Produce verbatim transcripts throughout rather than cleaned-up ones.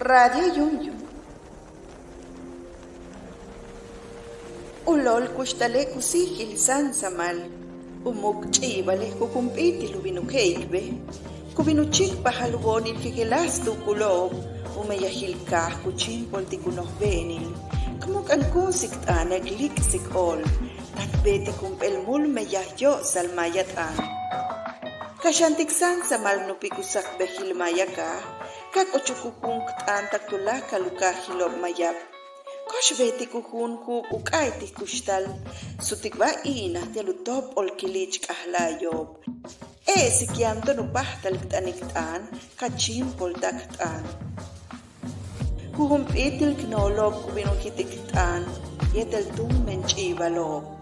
Radio Yúuyum. U lool kuxtale' ku síijil sáamsamal. U muuk' ch'i'ibalile' jujump'íitil u bin u je'ik bej, ku bin u chíikpajal u boonil jejeláas tuukulo'ob. U meyajil kaaj ku chíimpoltik u nojbe'enil, k mu'uk'ankúunsik t'aane' k líik'sik óol, tak beetik jump'éel múul meyaj yo'osal maaya t'aan. Ka xantik sáamsamal nupik u sakbejil maaya kaaj, ka k'uchuk u juum k t'aan tak tuláakal u kaajilo'ob Mayab. Ko'ox beetik u juum ju'ub u k'a'aytik kuxtal, sutikbáa i'inaj ti'al u tóop'ol kili'ich k'ajla'ayo'ob. E'esik yaan to'on u páajtal k t'anik t'aan, ka chíimpolta'ak t'aan. Jujump'íitil k noolo'ob ku bin u jit'ik t'aan yéetel túumben ch'i'ibalo'ob.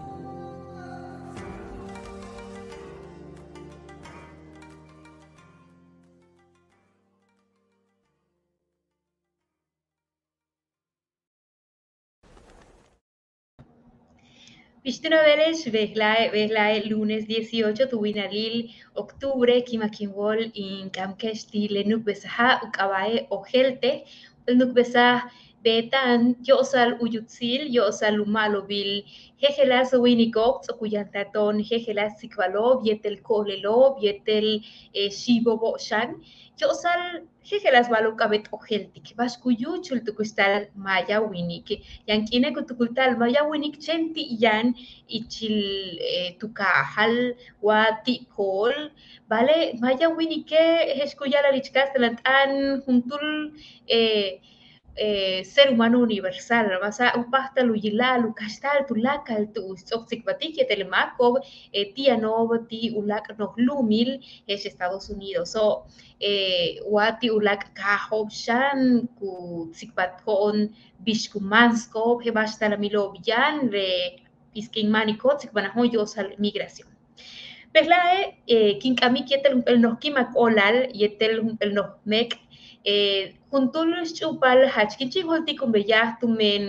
Bix túun a beele'ex, bejla'e' bejla'e' lunes dieciocho tu winalil octubre, ki'imak in wóol in k'amike'ex ti' le nu'ukbesaja' u k'aaba'e' Ojéeltej. Jump'éel nu'ukbesaj beeta'an yo'osal u yutsil, yo'osal u ma'alobil jejeláas wíiniko'ob, ts'o'ok u yantal to'on jejeláas tsikbalo'ob yéetel ko'olelo'ob yéetel xiibo'obo' xan, yo'osal jejeláas ba'alo'ob k'a'abéet Ojéeltik, ba'ax ku yúuchul tu kuxtal maaya wíinik. Yaan k'iine' ku tukulta'al maaya wíinik chéen ti' yaan ichil tu kaajal wa ti' kool, ba'ale' maaya wíinike' je'ex ku ya'ala'al ich kastelan t'aan juntúul ser humano universal, máasa' u páajtal u yila'al u kaxta'al tuláakal tu'ux ts'o'ok tsikbaltik yéetel máako'ob ti' yano'ob ti' uláak' noj lu'umil je'ex Estados Unidoso', wa ti' uláak' kaajo'ob xan ku tsikbaltiko'on bix ku máansiko'ob, je'el ba'ax talamilo'ob yaan le isk'in máaniko' tsikbalnajo'on yo'osal migración. Bejla'e' kin k'amik yéetel jump'éel noj ki'imak óolal yéetel jump'éel noj méek', juntúul xch'úupal jach kin chíimpoltik u meyaj tumen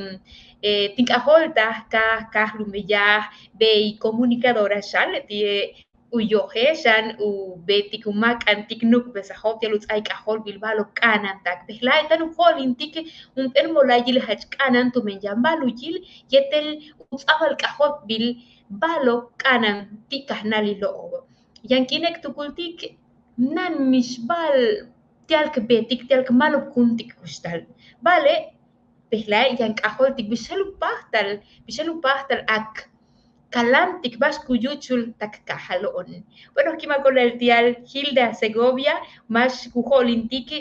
tin k'ajóoltaj kaaj, kaaj u meyaj bey comunicadora xan, leti'e' u yojel xan u beetik u máak'antik nu'ukbesajo'ob ti'al u ts'áaik k'ajóolbil ba'alo'ob k'a'ana'an tak. Bejla'e' táan u jo'olintik jump'éel mola'ayil jach k'a'ana'an tumen yaan ba'al u yil yéetel u ts'a'abal k'ajóolbil ba'alo'ob k'a'ana'an ti' kajnáalilo'ob. Yaan k'iine' k tukultik mina'an mixba'al ti'al k beetik ti'al k ma'alobkúuntik kuxtal. Ba'ale' bejla'e' yaan k'ajóoltik bix je'el u páajtal, bix je'el u páajtal k kaláantik ba'ax ku yúuchul tak kaajalo'on. Bueno, ki'imak óolal ti'al Hilda Segovia, máax ku jo'olintik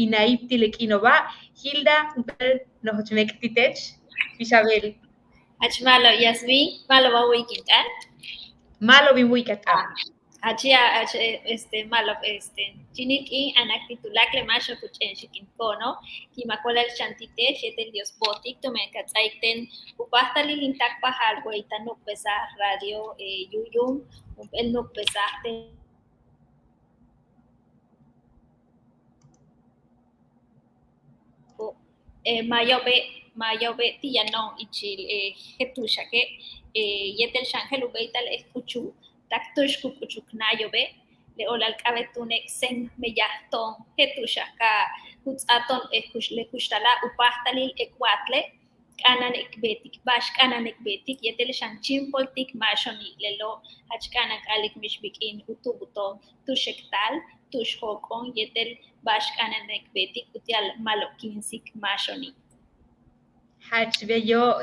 INAIP ti' le k'iino'oba'. Hilda, jump'éel nojoch méek' ti' teech, bix a beel. Jach ma'alob Yasmin, ma'alob a wu'uyik in t'aan. Ma'alob in wu'uyik a t'aan. Jach, jach, este, ma'alob, este, chíinil k'iin, anak ti' tuláakal le máaxo'ob ku ch'enxikinko'ono', ki'imak óolal xan ti' teech yéetel Dios bo'otik tumen ka ts'áaik ten u páajtalil in táakpajal wey ta nu'ukbesaj radio Yúuyum, jump'éel nu'ukbesaj te' mayobe', mayobe' ti' yano'on ichil je' tu'uxake' yéetel xan je'el u béeytal k'uchul tak tu'ux ku k'uchukna'ayo'obe', le o'olal k'a'abéet túune' k seen meyaj to'on je' tu'uxak ka ku ts'áaj to'on le kuxtala' u páajtalil k wa'atele' k'a'ana'an k beetik, ba'ax k'a'ana'an k beetik yéetel xan chíimpoltik máaxo'oni', lelo' jach k'a'ana'an k a'alik mix bik'in u tu'ubul to'on tu'ux k taal, tu'ux jóok'o'on yéetel ba'ax k'a'ana'an k beetik uti'al ma'alobkíinsik máaxo'oni'. Jach beyo',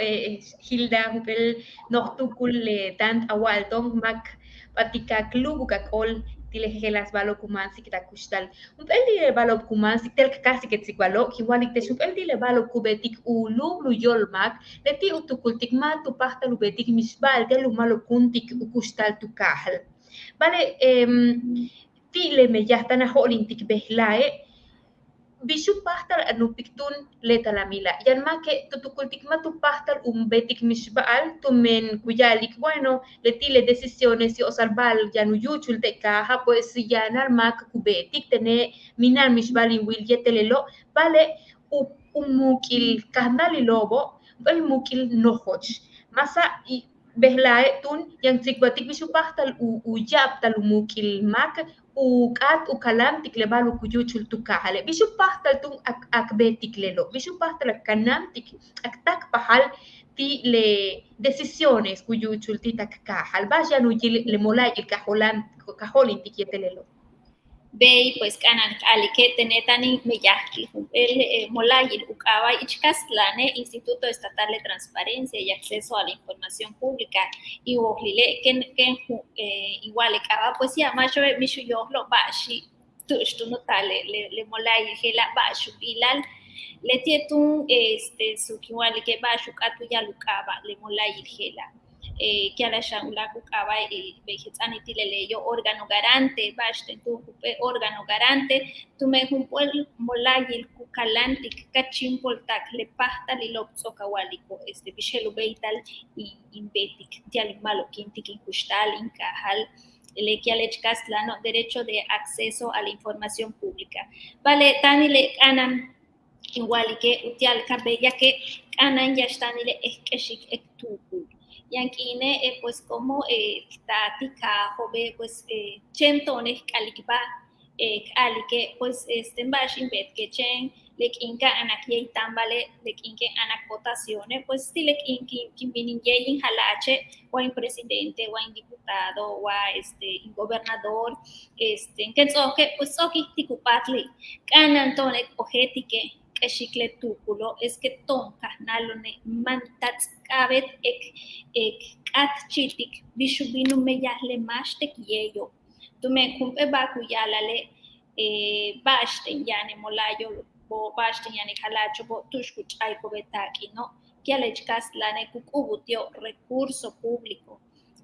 Hilda, jump'éel noj tuukul le táan a wa'al to'on, máak p'atik k lu'ubuk k óol ti' le jejeláas ba'alo'ob ku máansik ta kuxtal. Jump'éel ti' le ba'alo'ob ku máansik ti'al k káajsik k tsikbalo', kin wa'alik te'ex jump'éel ti' le ba'alo'ob ku beetik u lu'ubul u yóol máak, leti' u tukultik ma' tu páajtal u beetik mixba'al ti'al u ma'alobkúuntik u kuxtal tu kaajal. Ba'ale' ti' le meyaj táan a jo'olintik bejla'e' bix u páajtal a nupik túun le talamila'. Yaan máake' tu tukultik ma' tu páajtal u beetik mixba'al tumen ku ya'alik, bueno, leti' le decisiones yo'osal ba'al yaan u yúuchul te' kaaja', pues yaanal máak ku beetik tene' mina'an mixba'al in wil yéetel lelo', ba'ale' u, u muuk'il kajnáalilo'obo' jump'éel muuk'il nojoch. Máasa' bejla'e' túun yaan k tsikbaltik bix u páajtal u, u ya'abtal u muuk'il máak u k'áat u kaláantik le ba'alo'ob ku yúuchul tu kaajale'. Bix u páajtal túun k beetik lelo', bix u páajtal k kanáantik, k táakpajal ti' le decisiones ku yúuchul ti' tak kaajal. Ba'ax yaan u yil le mola'ayil ka jo'olintik yéetel lelo'. Bey, pues k'a'ana'an k a'alike' tene' táan in meyaj ti' jump'éel mola'ayil u k'aaba' ich kastlane' Instituto Estatal de Transparencia y Acceso a la Información Pública. In wojlile' ken ken in wa'ale' k'aaba', pues ya'ab máaxo'obe' mix u yojlo'ob ba'axi' tu'ux túun u taal le le mola'ayil je'ela', ba'ax u bilal. Leti'e' túun este su kin wa'alike' ba'ax u k'áat u ya'al u k'aaba' le mola'ayil je'ela'. Ku ya'ala'al xan uláak' u k'aaba' bey jets'a'anil ti' le leyo' órgano garante. Ba'axten túun jump'éel órgano garante? Tumen jump'éel mola'ayil ku kaláantik ka chíimpolta'ak le páajtalilo'ob ts'o'ok a wa'aliko' este bix je'el u béeytal in beetik uti'al in ma'alobkíintik in kuxtal in kaajal, le ku ya'ala'al ich kastlano' derecho de acceso a la información pública. Ba'ale' táanile' k'a'ana'an in wa'alike' uti'al ka béeyake' k'a'ana'an yáax táanile' k k'exik k tuukul. Yaan k'iine' pues como k taal ti' kaajo'obe' pues chéen to'one' k k'alikbáa, k a'alike' pues este ba'ax in beetike' chéen le k'iin ka anak yéeytambale', le k'iin ken anak votaciones, pues ti' le k'iin kin bin in yéey in jala'ache' wa in presidente, wa in diputado, wa este in gobernador, este ken ts'o'oke' pues ts'o'ok in tik u p'áatli'. K'a'ana'an to'one' k ojéeltike' k k'exik le tuukulo' es que to'on kajnáalo'one' mantats' k'a'abéet k k k'áatchi'itik bix u bin u meyaj le máax t k yéeyo'. Tumen jump'éel ba'al ku ya'ala'ale' ba'axten yaan le mola'ayo'obo', ba'axten yaan le jala'acho'obo' tu'ux ku ch'a'iko'ob le taak'ino', ku ya'ala'al ich kastlane' ku k'ubul ti'ob recurso público.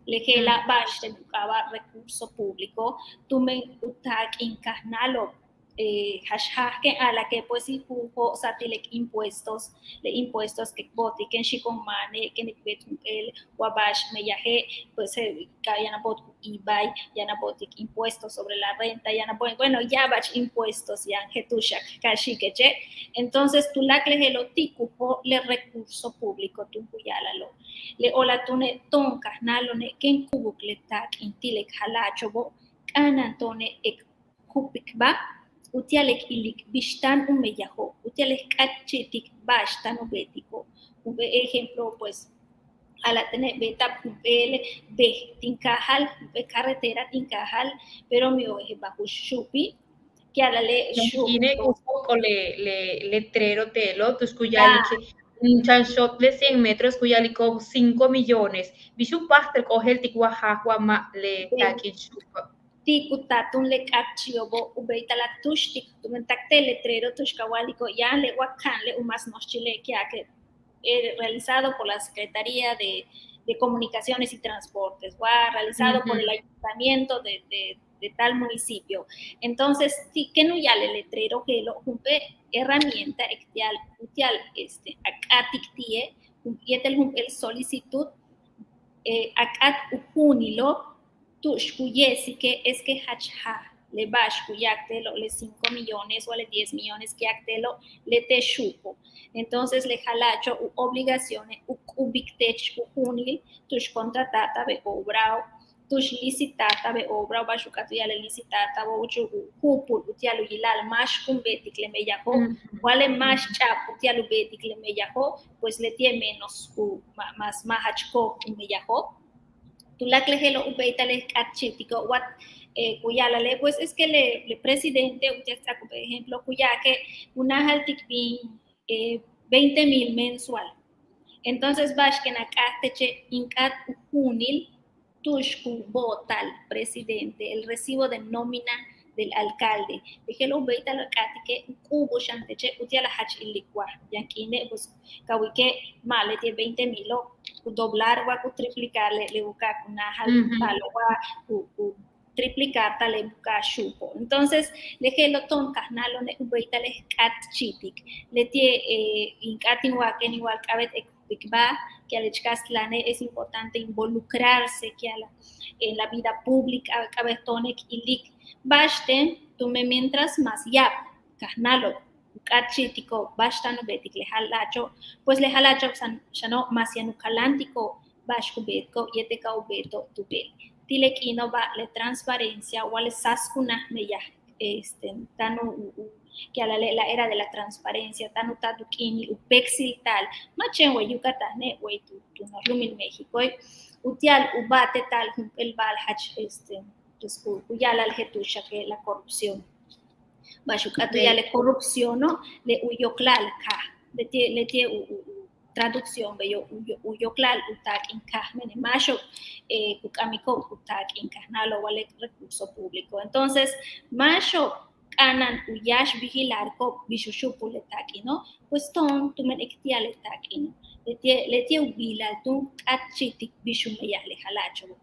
Le je'ela' ba'axten u k'aaba' recurso público tumen u taak'in kajnáalo'ob. Jach jaaj ken a'alake' pues ku jo'osa'al ti' le k impuestos, le impuestos k bo'otik ken xi'iko'on maane' ken k beet jump'éel wa ba'ax meyaje', pues yaan a bo'otik u IVA, yaan a bo'otik impuestos sobre la renta, yaan a bo'otik bueno ya'abach impuestos yaan je' tu'ux k ka'a xi'ikeche'. Entonces tuláakal le je'elo' ti' ku jo'ol le recurso público túun ku ya'ala'alo'. Le o'olal túune' to'on kajnáalo'one' ken k'ubuk le taak'in ti' le k jala'acho'obo' k'a'ana'an to'one' k jupikbáa uti'al k ilik bix táan u meyajo', uti'al k k'áatchi'itik ba'ax táan u beetiko'. Jump'éel ejemplo pues a'ala'al tene' beeta'ab jump'éel bej tin kaajal, jump'éel carretera tin kaajal, pero mi' ojel bajux xu'upil, ku ya'ala'ale' xu'upil. K'iine' ku pokol le le letrero te'elo' tu'ux ku ya'alik chan xoot le cien metros ku ya'aliko'ob cinco millones. Bix u páajtal k ojéeltik wa jaaj wa ma' le taak'in xu'upo'. Ti' ku taal túun le k'áatchi'obo' u béeytal a túuxtik tumen tak te' letrero tu'ux ka wa'aliko' yaan le wa ka'anle' u mas nojochile' ku ya'alike' realizado por la Secretaría de de Comunicaciones y Transportes, wa realizado por el ayuntamiento de de de tal municipio. Entonces ti' ken u ya'al le letrero je'elo' jump'éel herramienta uti'al uti'al este a k'áatik ti'e' yéetel jump'éel solicitud, a k'áat u ju'unilo'ob tu'ux ku ye'esike' es que jach jaaj le ba'ax ku ya'ak te'elo', le cinco millones wa le diez millones ku ya'ak te'elo' leti' xu'upo'. Entonces le jala'acho' u obligaciones u k'ubik teech u ju'unil tu'ux contratarta'ab le obrao', tu'ux licitarta'ab le obrao', ba'ax u k'áat u ya'al le licitarta'abo' u ju'upul uti'al u yila'al máax kun beetik le meyajo', wa le máax ch'a'ab uti'al u beetik le meyajo', pues leti'e' menos u ma' mas ma' jach kooj u meyajo'. Tuláakal le je'elo' u béeytal le k k'áatchi'itiko' wa ku ya'ala'ale' pues es que le le presidente uti'al k ts'áak jump'éel ejemplo ku ya'alike' ku náajaltik bin veinte mil mensual. Entonces ba'ax ken a k'áat teche' in k'áat u ju'unil tu'ux ku bo'otal presidente el recibo de nómina del alcalde. Le je'elo' u béeytal a k'áatike' u k'ubul xan teche' uti'al a jach ilik wa yaan k'iine' pues ka wilike' ma' leti'e' veinte milo' ku doblar wa ku triplicar le le buka'aj ku náajal, ba'alo' wa ku ku triplicarta'al le buka'aj xu'upo'. Entonces le je'elo' to'on kajnáalo'one' u béeytal le k k'áatchi'itik. Leti'e' in k'áat in wa'alike' in wa'al k'a'abéet k jupikbáa, ku ya'ala'al ich kastlane' es importante involucrarse ku ya'ala'al en la vida pública, k'a'abéet to'one' k ilik ba'axten tumen mientras más ya'ab kajnáalo'ob u k'áatchi'itiko'ob ba'ax táan u beetik le jala'acho', pues le jala'acho' xano' más yaan u kaláantiko'ob ba'ax ku beetko'ob yéetel ka u beeto'ob tu beel. ti' le k'iino'oba' le transparencia wa le saskunaj meyaj, este, táan u, u, u, ku ya'ala'al le la era de la transparencia, táan u taal tu k'iinil u péeksilta'al, ma' chéen way Yucatane' way tu, tu noj lu'umil Méxicoe', uti'al u ba'ate'ta'al jump'éel ba'al jach, este, pues ku, ku ya'ala'al je'el tu'uxake' la corrupción. Ba'ax u k'áat u ya'al le corrupciono', le u yokla'al kaaj, leti'e', leti'e' u, u, u traducción beyo', u, u yokla'al u taak'in kaaj, mene' máaxo'ob, eh, ku k'amiko'ob u taak'in kaaj, na'alo'ob wa le recurso público. Entonces máaxo'ob k'a'ana'an u yáax vigilárko'ob bix u xu'upul le taak'ino', pues to'on tumen k ti'al le taak'ino', leti'e', leti'e' u biilal túun k'áatchi'itik bix u meyaj le jala'acho'.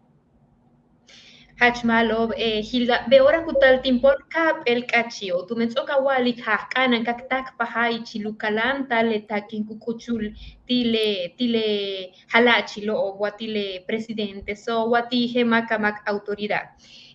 Jach ma'alob, eh, Hilda, beora ku taal tin pool ka'ap'éel k'áatchi'o', tumen ts'o'ok a wa'alik jaaj k'a'ana'an ka k táakpajal ichil u kaláanta'al le taak'in ku k'uchul ti' le, ti' le jala'achilo'ob wa ti' le presidenteso' wa ti' je'el máakalmáak autoridad.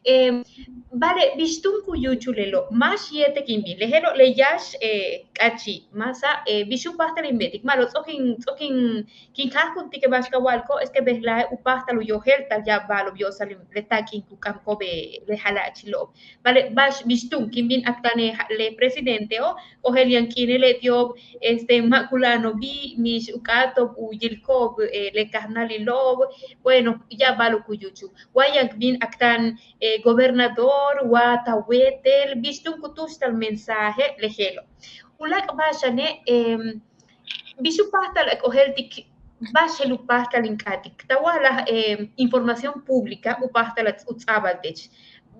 Eh, ba'ale' bix túun ku yúuchul lelo', máax yéetel kin bin, le je'elo' le yáax, eh, k'áatchi', máasa', eh, bix u páajtal in beetik, ma'alob ts'o'ok in, ts'o'ok in kin jáajkuntik ba'ax ka wa'aliko', es que bejla'e' u páajtal u yojéelta'al ya'ab ba'alo'ob yo'osal le taak'in ku k'amiko'ob le jala'achilo'ob. Ba'ale' ba'ax bix túun kin bin k táane' le presidentejo', k'ojel yaan k'iine' leti'ob, este, ma' kula'ano'obi', mix u k'áato'ob u yilko'ob, eh, le kajnáalilo'ob, bueno, ya'ab ba'alo'ob ku yúuchul. Wa yaan k bin k táan, eh, gobernador wa ta wéetel, bix túun ku túuxta'al mensaje le je'elo'. U láak' ba'ax xane', em, bix u páajtal k ojéeltik, ba'ax je'el u páajtal in k'áatik. Ta wa'alaj, eh, información pública u páajtal u ts'a'abal teech.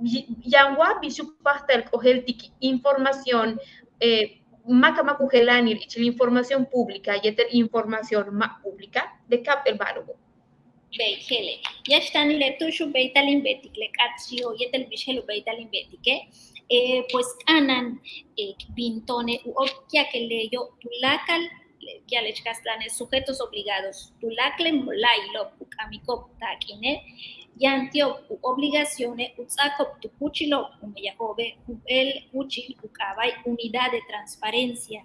Y-, yaan wa bix u páajtal k ojéeltik información, eh, máakalmáak u jela'anil ichil información pública yéetel información ma' pública, le ka'ap'éel ba'alo'obo'. Bey, je'ele'. Yáax táanile' tu'ux u béeytal in beetik le k'áatchi'o' yéetel bix je'el u béeytal in beetike', eh, pues k'a'ana'an, eh, k bin to'one' u ob ku ya'alike' leyo' tuláakal, ku ya'ala'al ich kastlane' sujetos obligados, tuláakal le mola'ayilo'ob ku k'amiko'ob taak'ine', yaan ti'ob u obligacione' u ts'áako'ob tu kúuchilo'ob u meyajo'obe' jump'éel kúuchil u k'aaba'e' unidad de transparencia.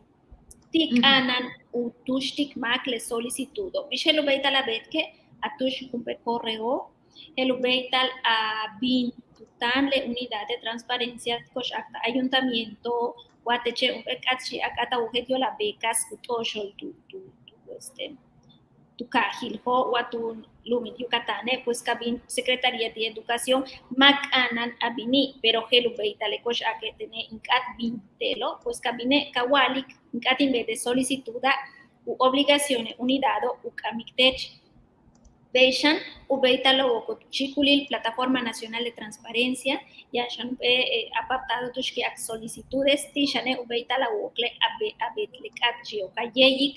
Ti' k'a'ana'an u túuxtik máak le solicitudo'. Bix je'el u béeytal a beetike', a túuxik jump'éel correo, je'el u béeytal a bin tu táan le unidad de transparencia ko'ox a'ak ta ayuntamiento wa teche' jump'éel k'áatchi' a k'áat a wojéelt yo'olal becas ku t'o'oxol tu, tu, tu, este, tu kaajil Jo' wa tu lu'umil Yucatane', pues ka bin Secretaría de Educación, ma' k'a'ana'an a bini', pero je'el u béeytale' ko'ox a'ake' tene' in k'áat bin te'elo', pues ka bine' ka wa'alik in k'áat in beet le solicituda', u obligaciones unidado' u k'amik teech. Bey xan u béeytal a wokol tu chíikulil Plataforma Nacional de Transparencia, yaan xan jump'éel, eh, apartado tu'ux ku ya'ala'al solicitudes, ti' xane' u béeytal a wokole' a beet, a beet le k'áatchi'o' ka yéeyik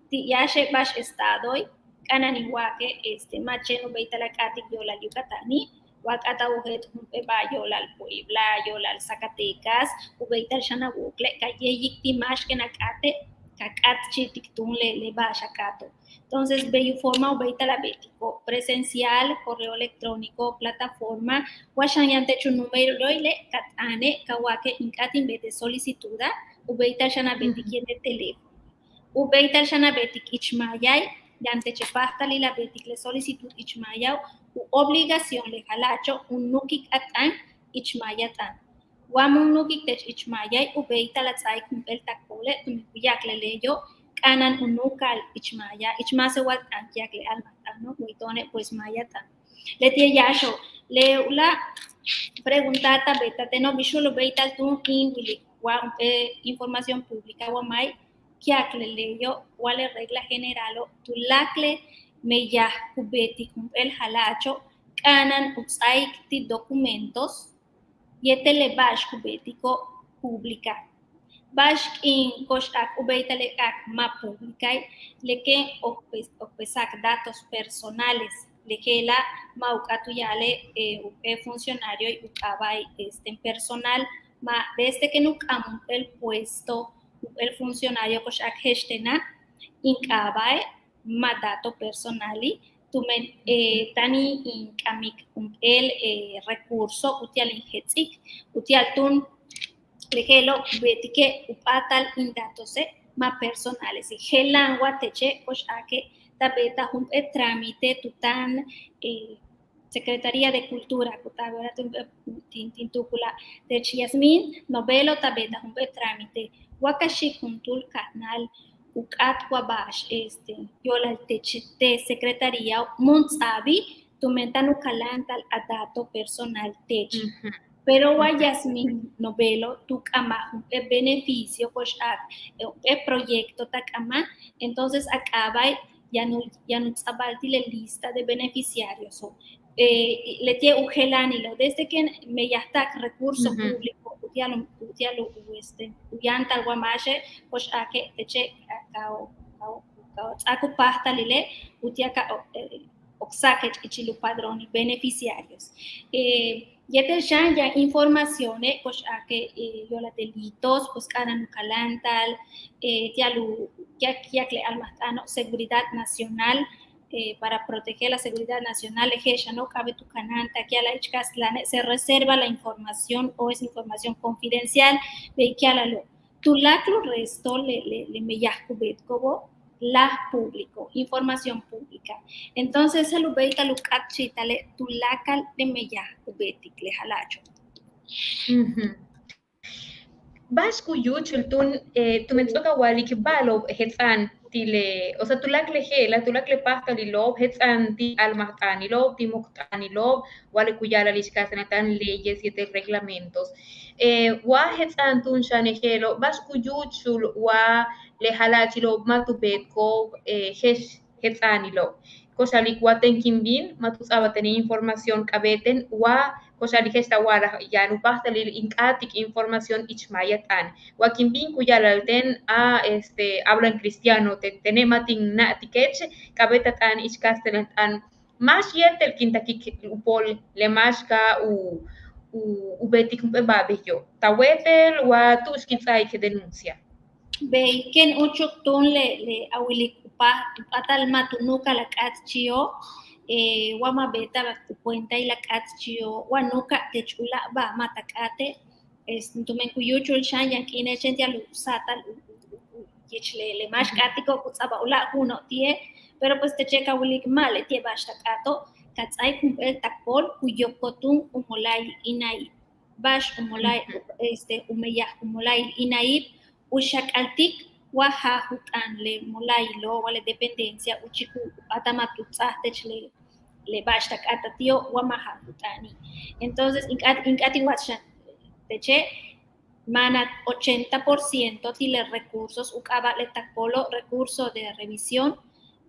ti' yáaxe' ba'ax estadoe', k'a'ana'an in wa'alike', este, ma' chéen u béeytal a k'áatik yo'olal Yucatani', wa k'áat a wojéelt jump'éel ba'al yo'olal Puebla, yo'olal Zacatecas, u béeytal xan a wokole' ka yéeyik ti' máax ken a k'áate', ka k'áatchi'itik túun le, le ba'ax a k'áato'. Entonces bey u forma u béeytal a beetiko', presencial, correo electrónico, plataforma, wa xan yaan teech u numeroe' le ka t'aane' ka wa'alike' in k'áat in beet le solicituda', u béeytal xan a beetik yéetel teléfono. U béeytal xan a beetik ich mayae', yaan teche' páajtalil a beetik le solicitud ich mayae', u obligación le jala'acho' u núukik a t'aan ich maya t'aan. Wa mu núukik teech ich mayae', u béeytal a ts'áaik jump'éel tak poole' tumen ku ya'ala'al le leyo', k'a'ana'an u núuka'al ich maya, ich máasewal t'aan ku ya'ala'al le a'almaj t'aano', way to'one' pues maya t'aan. Leti'e' yáaxo', le u láak' pregunta ta beeta'al teno', bix je'el u béeytal túun in wilik wa jump'éel información pública wa ma' ku ya'ala'al le leyo' wa le regla generalo', tuláakal le meyaj ku beetik jump'éel jala'acho' k'a'ana'an u ts'áaik ti' documentos yéetel le ba'ax ku beetiko' pública. Ba'ax k'iin ko'ox a'ak u béeytal le k'áat ma' públicae', le kéen okpes, okpesa'ak datos personales, le je'ela' ma' u k'áat u ya'ale', eh, jump'éel funcionarioe' u k'aaba'e', este, personal, ma' desde que u k'am jump'éel puesto, jump'éel funcionario ko'ox a'ak je'ex tena', in k'aaba'e' ma' dato personali', tumen, eh, táan in k'amik jump'éel, eh, recurso uti'al in jets'ik, uti'al túun le je'elo' ku beetike' u p'áatal in datose' ma' personalesi'. Je'elan wa teche' ko'ox a'ake' ta beetaj jump'éel trámite tu táan, eh, Secretaría de Cultura ku taal, tin tuukula' teech Yasmin Novelo ta beetaj jump'éel trámite wa ka xi'ik juntúul kajnáal u k'áat wa ba'ax este yo'olal teech te' secretaría mun ts'a'abi' tumen táan u kaláanta'al a dato personal teech. Pero wa Yasmin Novelo tu k'amaj jump'éel beneficio ko'ox a'al jump'éel proyecto ta k'amaj, entonces a k'aaba' yaan u yaan u ts'a'abal ti' le lista de beneficiarioso'. Leti'e' u jela'anilo' desde que meyajta'ak recurso público uti'al uti'al u este u yantal wa máaxe' ko'ox a'ake' teche' ka u ka u ts'áak u páajtalile' uti'al ka oksa'akech ichil u padrón beneficiarios. Yéetel xan yaan informacione' ko'ox a'ake' yo'olal delitos pues k'a'ana'an u kaláanta'al ti'al u ki'ak ki'ak le a'almajt'aano' seguridad nacional, para proteger la seguridad nacional le je'el xano' k'a'abéet u kanáanta'al ki'alal ich kastlane' se reserva la información o es información confidencial. Bey ki'alalo' tuláakal u resto le le meyaj ku beetiko'obo' láaj público, información pública. Entonces je'el u béeytal u k'áatchi'itale' tuláakal le meyaj ku beetik le jala'acho'. Ba'ax ku yúuchul túun tumen ts'o'ok a wa'alik ba'alo'ob jets'a'an ti' le o sea tuláakal le je'ela' tuláakal le páajtalilo'ob jets'a'an ti' a'almajt'aanilo'ob ti' mojt'aanilo'ob wa le ku ya'ala'al ich kastlan táan leyes yéetel reglamentos. Wa jets'a'an túun xane' je'elo' ba'ax ku yúuchul wa le jala'achilo'ob ma' tu beetiko'ob je'ex jets'a'anilo'ob. Ko'ox a'alik wa teen kin bin ma' tu ts'a'abal tene' información k'a'abéet teen wa ko'ox a'alik je'ex ta wa'alaj yaan u páajtalil in k'áatik información ich maaya t'aan wa kin bin ku ya'ala'al teen a este hablan cristiano te tene' ma' tin na'atikech k'a'abéet a t'aan ich kastlan t'aan máax yéetel kin takik u pool le máax ka u u beetik jump'éel ba'al beyo' ta wéetel wa tu'ux kin ts'áaik denuncia. Bey kéen úuchuk túun le le a wilik u páaj u p'áatal ma' tu nu'uka'al a k'áatchi'o' wa ma' beeta'ab u cuentail a k'áatchi'o' wa nu'uka'ab teech u láak' ba'al ma' ta k'áate' tumen ku yúuchul xan yaan k'iine' chéen ti'al u sa'atal u yich le le máax k'áatiko' ku ts'a'abal u láak' ju'uno' ti'e'. Pero pues teche' ka wilik ma' leti'e' ba'ax ta k'áato' ka ts'áaik jump'éel tak pool ku yokol túun u mola'ayil INAIP. Ba'ax u mola'ayil este u meyaj u mola'ayil INAIP u xak'altik wa jaaj u t'aan le mola'ayilo' wa le dependencia u chíik u p'áatal ma' tu ts'áaj teech le le ba'ax ta k'áatal ti'o' wa ma' jaaj u t'aani'. Entonces in k'áat in k'áat in wa'al xan teche' máanat ochenta por ciento ti' le recursos u k'aaba' le tak poolo' recurso de revisión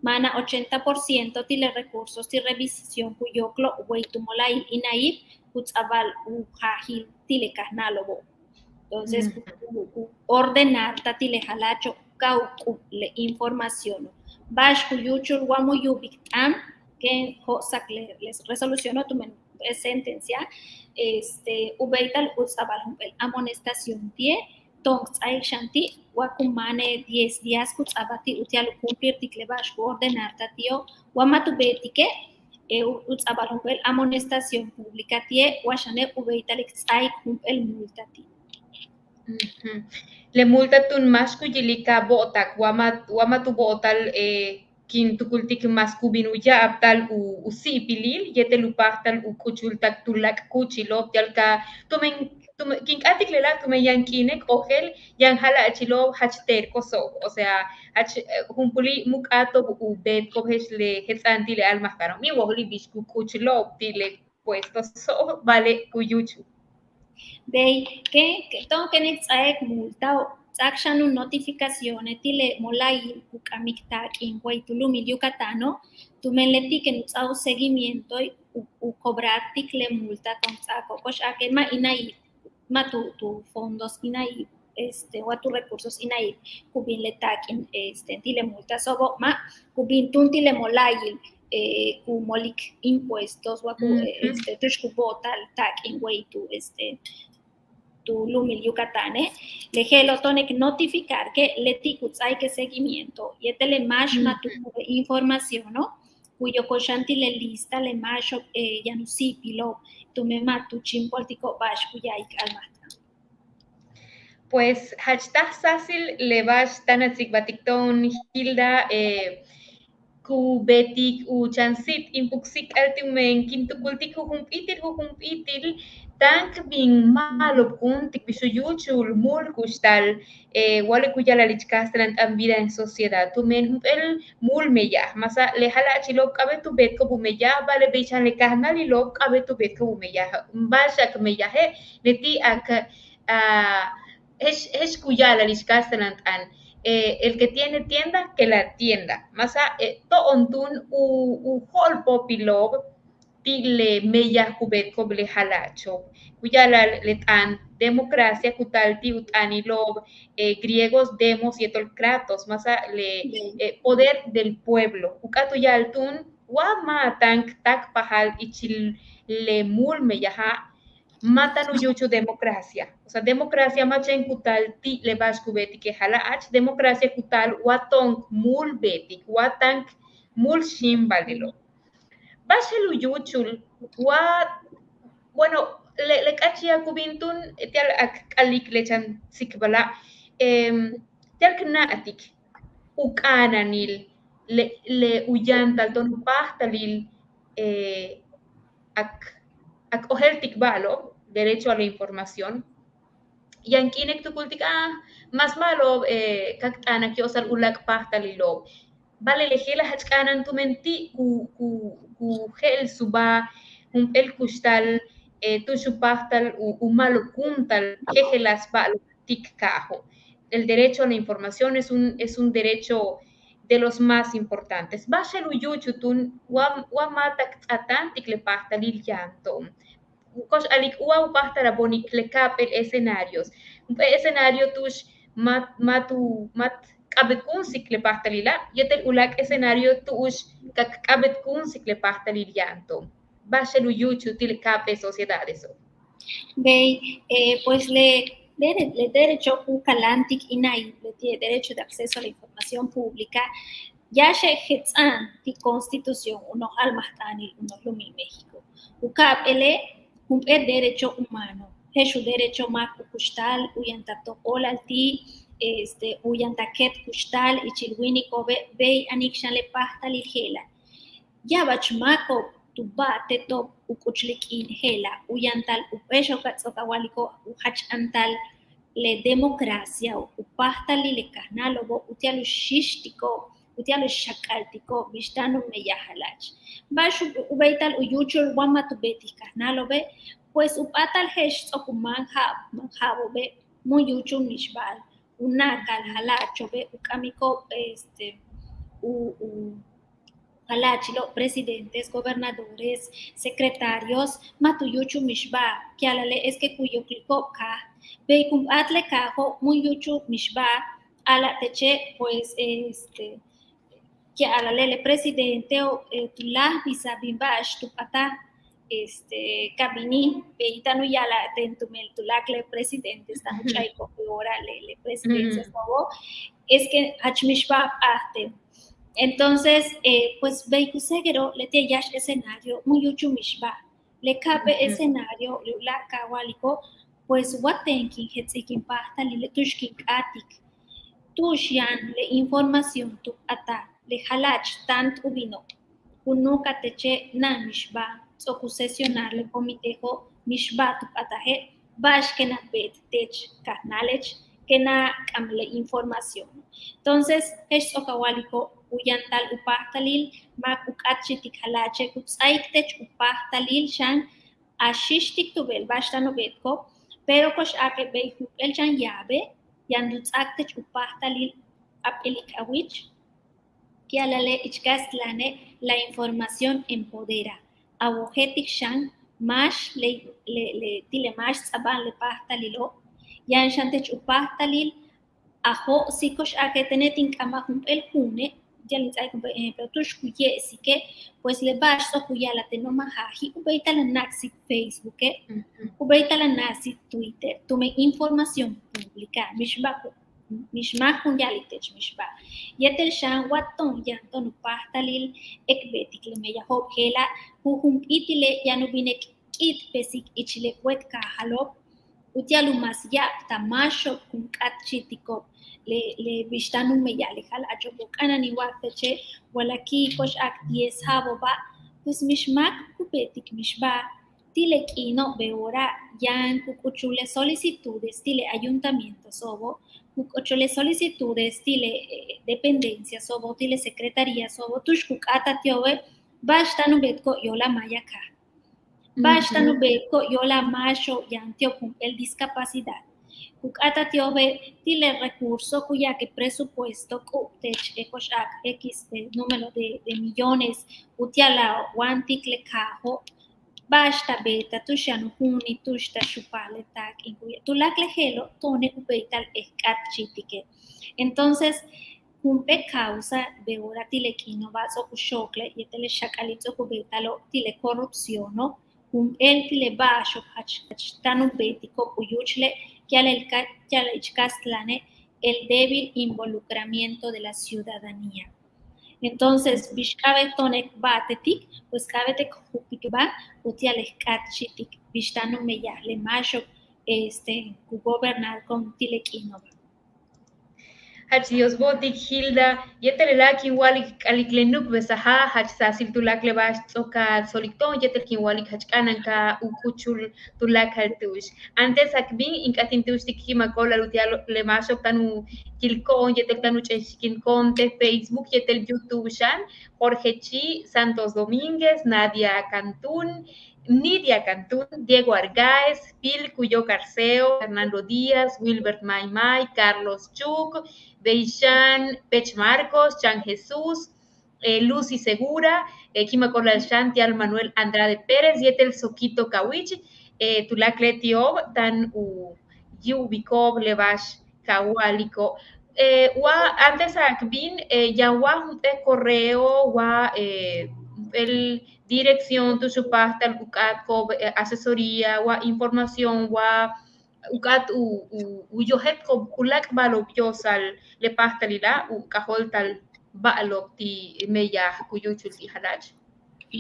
máanat ochenta por ciento ti' le recursos ti' revisión ku yokolo' wey tu mola'ayil INAIP ku ts'a'abal u jaajil ti' le kajnáalo'obo'. Entonces ku ordenarta'al ti' le jala'acho' ka u k'ub le informaciono'. Ba'ax ku yúuchul wa mu yu'ubik t'aan kéen jo'osa'ak le resoluciono' tumen sentencia este u béeytal u ts'a'abal jump'éel amonestación ti'e' to'on k ts'áaik xan ti' wa ku máane' diez días ku ts'a'abal ti' uti'al u cumplirtik le ba'ax ku ordenarta'al ti'o' wa ma' tu beetike' u ts'a'abal jump'éel amonestación pública ti'e' wa xane' u béeytal k ts'áaik jump'éel multa ti'. Le multa túun máax ku yilik ka bo'ota'ak wa ma' wa ma' tu bo'otal kin tukultik mas ku bin u ya'abtal u si'ipilil yéetel u páajtal u k'uchulta'ak tuláak' kúuchilo'ob ti'al ka tumen kin k'áatik lela' tumen yaan k'iine' k ojel yaan jala'achilo'ob jach tercoso'ob o sea jach jumpuli' mu k'áato'ob u beetiko'ob je'ex le jets'a'an ti' le a'almajt'aano' mi wojli' bix ku k'uchulo'ob ti' le puestoso'ob ba'ale' ku yúuchul. Bey ke to'on kéen k ts'áaik multao' ts'áak xan u notificacione' ti' le mola'ayil ku k'amik taak'in wey tu lu'umil Yucatano' tumen leti' kéen u ts'áa u seguimiento u cobrartik le multa to'on k ts'áako' ko'ox a'ake' ma' INAIP ma' tu tu fondos INAIP este wa tu recursos INAIP ku bin le taak'in este ti' le multaso'obo' ma' ku bin túun ti' le mola'ayil ku molik impuestos wa ku este tu'ux ku bo'otal taak'in wey tu este tu lu'umil Yucatane'. Le je'elo' to'one' k notificarke' leti' ku ts'áaike' seguimiento yéetel le máax ma' tu k'ubik informaciono' ku yokol xan ti' le lista le máaxo'ob yaan u si'ipilo'ob tumen ma' tu chíimpoltiko'ob ba'ax ku ya'alik a'almajt'aan. Pues jach taj sáasil le ba'ax táan a tsikbaltik to'on Hilda. ku beetik u chan síib' in puksi'ik'al tumen kin tukultik jujump'íitil jujump'íitil táan k bin ma'alobkúuntik bix u yúuchul múul kuxtal, wa le' ku ya'ala'al ich kastelan t'aan vida en sociedad tumen jump'éel múul meyaj, máasa' le jala'achilo'ob k'a'abéet u beetko'ob u meyaj, ba'ale' bey xan le kajnáalilo'ob k'a'abéet u beetko'ob u meyaj. Ba'ax k meyaje' leti' k je'ex je'ex ku ya'ala'al ich kastelan t'aan, el que tiene tienda que la atienda. Máasa' to'on túun u u jo'olpóopilo'ob ti' le meyaj ku beetko'ob le jala'acho'ob. Ku ya'ala'al le t'aan democracia ku taal ti' u t'aanilo'ob griegos demos yéetel kratos, máasa' le poder del pueblo. U k'áat u ya'al túun wa ma' táan k táakpajal ichil le múul meyaja', ma' táan u yúuchul democracia. O sea, democracia ma' chéen ku taal ti' le ba'ax ku beetike' jala'ach, democracia ku taal wa to'on k múul beetik, wa táan k múul xíimbalilo'. Ba'ax je'el u yúuchul wa, bueno, le le k'áat ya'ab ku bin túun ti'al k k'alik le chan tsikbala', ti'al k na'atik u k'a'ana'anil le le u yantal to'on u páajtalil, k k ojéeltik ba'alo'ob, derecho a la información. Yaan k'iine' k tukultik a mas ma'alob ka k t'aan k yo'osal uláak' páajtalilo'ob. Ba'ale' le je'ela' jach k'a'ana'an tumen ti' ku ku ku je'elsubáa jump'éel kuxtal tu'ux u páajtal u ma'alobkúunta'al jejeláas ba'alo'ob ti' k kaajo'. El derecho a la información es un es un derecho de los más importantes. Ba'ax je'el u yúuchul túun wa wa ma' táan k ts'aatáantik le páajtalil yaan to'on. Ko'ox a'alik wa u páajtal a bonik le ka'ap'éel escenarios. Jump'éel escenario tu'ux ma' ma' tu ma' t k'a'abéetkunsik le páajtalila' yéetel uláak' escenario tu'ux ka k k'a'abéetkunsik le páajtalil yaan to'on. Ba'ax je'el u yúuchul ti' le ka'ap'éel sociedadeso'. Bey, pues le le derecho ku kaláantik INAI leti' le derecho de acceso a la información pública, yáaxe' jets'a'an ti' Constitución u noj a'almajt'aanil u noj lu'umil México. U ka'ap'éele' jump'éel derecho humano, je'ex u derecho máak u kuxtal u yantal toj óolal ti', este u yantal keet kuxtal ichil wíiniko'obe', bey anik xan le páajtalil je'ela'. Ya'abach máako'ob tu ba'ate'to'ob u k'uchul le k'iin je'ela' u yantal u bexo'ob ka ts'o'ok a wa'aliko' u jach antal le democraciao', u páajtalil le kajnáalo'obo' uti'al u xíixtiko'ob uti'al u xak'altiko'ob bix táan u meyaj jala'ach. Ba'ax u béeytal u yúuchul wa ma' tu beetik kajnáalo'obe', pues u p'áatal je'ex ts'o'ok u máan ja'ab máan ja'abo'obe' mun yúuchul mixba'al u na'akal jala'acho'obe' u k'amiko'ob este u u jala'achilo' presidentes, gobernadores, secretarios, ma' tu yúuchul mixba'al, ku ya'ala'ale' es que ku yokliko'ob kaaj, bey kun p'áat le kaajo' mun yúuchul mixba'al, a'ala' teche' pues este ku ya'ala'ale' le presidenteo' tu láaj bisaj bin ba'ax tu p'ataj este ka binil, bey táan u ya'ala'al ten tumen tuláakal le presidentes táan u ch'a'iko'ob hora le le presidenciaso'obo', es que jach mixba'al p'áaten. Entonces pues bey ku seguero' leti'e' yáax escenario mun yúuchul mixba'al. Le ka'ap'éel escenario le uláak' ka wa'aliko', pues wa teen kin jets'ik in páajtalile' tu'ux kin k'áatik tu'ux yaan le información tu p'ataj le jala'ach táant u bino', ku núuka'al teche' na'an mixba'al ts'o'ok u sesionar le comitéo' mixba'al tu p'ataje' ba'ax ken a beet tech kajnáalech, ken a k'am le información. Entonces je'ex ts'o'ok a wa'aliko' u yantal u páajtalil máak u k'áatchi'itik jala'ache' ku ts'áaik tech u páajtalil xan a xíixtik tu beel ba'ax táan u beetko'ob, pero ko'ox a'ake' bey jump'éel xan llave yaan tu ts'áak tech u páajtalil a p'elik a wich. Ku ya'ala'ale' ich kastlane' la información empodera. A wojéeltik xan máax le le le ti' le máax ts'a'aban le páajtalilo', yaan xan tech u páajtalil a jo'osik, ko'ox a'ake' tene' tin k'amaj jump'éel juune' yaan in ts'áaik jump'éel ejemplo tu'ux ku ye'esike', pues le ba'ax ts'o'ok u ya'ala'al teno' ma' jaaji', u béeytal a na'aksik Facebooke', u béeytal a na'aksik Twitter tumen información pública, mixba'al ku mixmáak kun ya'alik tech mixba'al. Yéetel xan wa to'on yaan to'on u páajtalil k beetik le meyajo'ob je'ela', jujump'íitile' yaan u bin k k'i'itpesik ich le wéet kaajalo'ob uti'al u mas ya'ab ta máaxo'ob kun k'áatchi'itiko'ob le le bix táan u meyaj le jala'acho'obo'. K'a'ana'an in wa'ak teche' wa la ki' ko'ox a'ak diez ja'abo'oba', pues mix máak ku beetik mixba'al ti' le k'iino' be'oora yaan ku k'uchul le solicitudes ti' le ayuntamientoso'obo', ku k'uchul le solicitudes ti' le dependenciaso'obo' ti' le secretaríaso'obo' tu'ux ku k'áata'al ti'obe' ba'ax táan u beetiko'ob yo'olal maaya kaaj, ba'ax táan u beetiko'ob yo'olal máaxo'ob yaan ti'ob jump'éel discapacidad. Ku k'áata'al ti'obe' ti' le recurso ku ya'ake' presupuesto k'u'ub teech ko'ox a'ak x número de de millones uti'al a wáantik le kaajo', ba'ax ta beetaj tu'ux yaan u juunil tu'ux ta xupaj le taak'in ku ya'al tuláakal le je'elo' to'one' u béeytal k k'áatchi'itike'. Entonces jump'éel causa be'oora ti' le k'iino'oba' ts'o'ok u xookle' yéetel le xak'alil ts'o'ok u beeta'alo' ti' le corrupciono', jump'éel ti' le ba'axo'ob jach jach táan u beetiko'ob u yúuchule' ku ya'ala'al ku ya'ala'al ich kastlane' el débil involucramiento de la ciudadanía. Entonces bix k'a'abéet to'one' k ba'atetik, pues k'a'abéet k jupikbáa uti'al k k'áatchi'itik bix táan u meyaj le máaxo'ob este ku gobernar con ti' le k'iino'oba'. Jach Dios bo'otik Hilda, yéetel lela' kin wa'alik k k'alik le nu'ukbesaja' jach sáasil tuláakal le ba'ax ts'o'ok a tsolik to'on yéetel kin wa'alik jach k'a'ana'an ka u k'uchul tuláakal tu'ux. Antes k bin in k'áat in túuxtik ki'imak óolal uti'al le máaxo'ob táan u yiliko'on yéetel táan u ch'enxikinko'on te' Facebook yéetel YouTube xan, Jorge Chi Santos Domínguez, Nadia Cantún, Nidia Cantún, Diego Argáez, Pil Cuyoc Arceo, Fernando Díaz, Wilbert May May, Carlos Chuc, bey xan Pech Marcos, Chan Jesús, eh, Lucy Segura, eh, ki'imak óolal xan ti'al Manuel Andrade Pérez yéetel Soquito Cauich, eh, tuláakal leti'ob táan u yu'ubiko'ob le ba'ax ka wa'aliko'. Eh, wa antes k bin, eh, yaan wa jump'éel correo wa eh, jump'éel dirección tu'ux u páajtal u k'áatko'ob eh, asesoría wa información wa u k'áat u u u yojéeltiko'ob u láak' ba'alo'ob yo'osal le páajtalila' u k'ajóolta'al ba'alo'ob ti' meyaj ku yúuchul ti' jala'ach.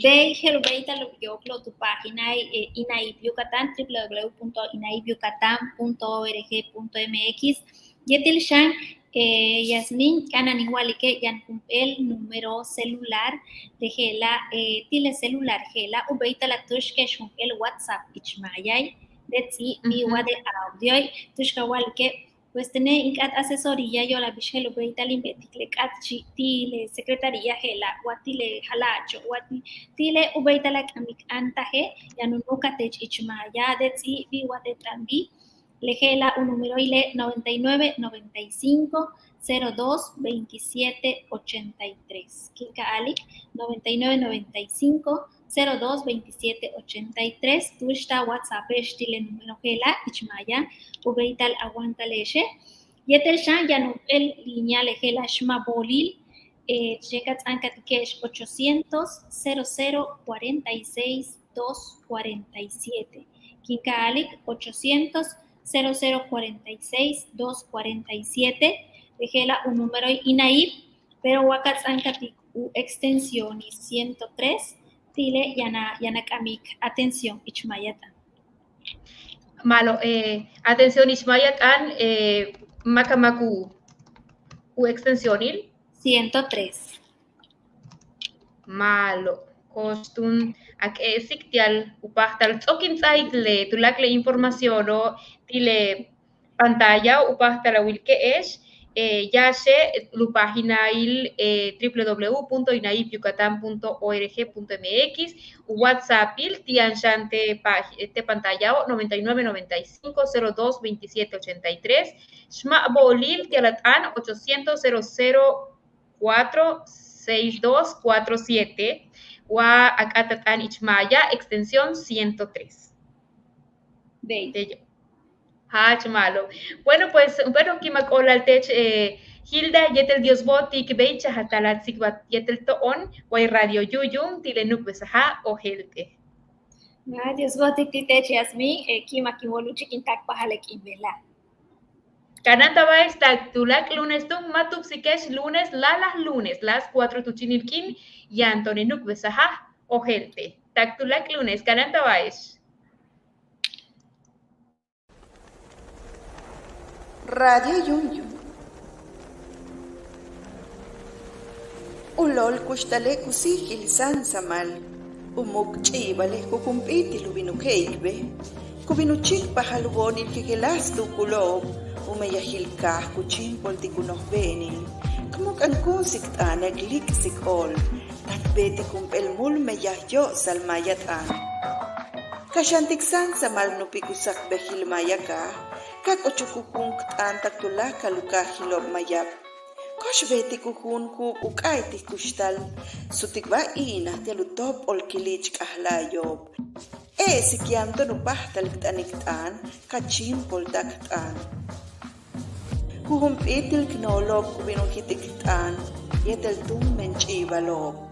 Bey je'el u béeytal u yooklo'ob tu página eh, INAIP Yucatán, triple w punto inaip yucatán punto org punto mx. Yéetel xan eh, Yasmin, k'a'ana'an in wa'alike' yaan jump'éel número celular de je'ela' eh, ti' le celular je'ela' u béeytal a túuxke'ex jump'éel WhatsApp ich maayai', de ts'íibi' wa de audioi', tu'ux ka wa'alike' pues tene' in k'áat asesoría yo'olal bix je'el u béeytal in beetik le k'áatchi' ti' le secretaría je'ela' wa ti' le jala'acho' wa ti' ti' le u béeytal a k'amik áantaje' yaan u nu'uka'al teech ich maaya de ts'íibi' wa de t'aanbil. Le je'ela' u númeroile' noventa y nueve, noventa y cinco, cero dos, veintisiete, ochenta y tres. Kin ka a'alik noventa y nueve, noventa y cinco, cero dos, veintisiete, ochenta y tres. Tu'ux ta WhatsAppe'ex ti' le número je'ela' ich maaya u béeytal a wáanta'ale'exe'. Yéetel xan yaan jump'éel línea le je'ela' xma' bo'olil eh, chéen ka ts'áanka'atike'ex ochocientos, cero cero, cuarenta y seis, dos cuarenta y siete. Kin ka a'alik ochocientos, cero cero, cuarenta y seis, dos cuarenta y siete. Le je'ela' u númeroil INAIP, pero wa ka ts'áanka'atik u extensionil ciento tres, ti' le yaan a yaan a k'amik atención ich maaya t'aan. Ma'alob, eh, atención ich maaya t'aan, eh, máakalmáak u u extensionil ciento tres. Ma'alob, ko'ox túun k e'esik ti'al u páajtal ts'o'ok in ts'áaik le tuláakal le informacióno' ti' le pantallao' u páajtal a wilike'ex, eh, yáaxe' u páginail eh, triple w punto inaip yucatán punto org punto mx, u WhatsAppil ti' yaan xan te' pag- te' pantallao' noventa y nueve, noventa y cinco, cero dos, veintisiete, ochenta y tres, xma' bo'olil ti'al a t'aan ochocientos, cero cero, cuatro seis dos cuatro siete, wa a k'áat a t'aan ich maaya extensión ciento tres. Bey. Jach ma'alob. Bueno, pues, bueno, ki'imak óolal teech, eh, Hilda, yéetel Dios bo'otik bey chaj a taal a tsikbalt yéetel to'on way Radio Yúuyum ti' le nu'ukbesaja' Ojéelt'e'. Jach Dios bo'otik ti' teech Yasmin, eh, ki'imak in wóol u chikin táakpajal le k'iin bejla'a'. Kanáantaba'ex tak tuláak' lunes túun, ma' tu'ubsike'ex lunes, lalaj lunes, las cuatro tu chíinil k'iin, yaan to'on le nu'ukbesaja' Ojéelt'e'. Tak tuláak' lunes, kanáantaba'ex. Radio Yúuyum. U lool kuxtale' ku síijil sáamsamal. U muuk' ch'i'ibale' jujump'íitil u bin u je'ik bej. Ku bin u chíikpajal u boonil jejeláas tuukulo'ob. U meyajil kaaj ku chíimpoltik u nojbe'enil. K mu'uk'ankúunsik t'aane' k líik'sik óol. Táan k beetik jump'éel múul meyaj yo'osal maaya t'aan. Ka xantik sáamsamal nupik u sakbejil maaya kaaj, ka k'uchuk u juum k t'aan tak tuláakal u kaajilo'ob Mayab. Ko'ox beetik u juum ju'ub u k'a'aytik kuxtal, sutikbáa i'inaj ti'al u tóop'ol kili'ich k'ajla'ayo'ob. E'esik yaan to'on u páajtalil k t'anik t'aan, ka chíimpolta'ak t'aan. Jujump'íitil k noolo'ob ku bin u jit'ik t'aan yéetel túumben ch'i'ibalo'ob.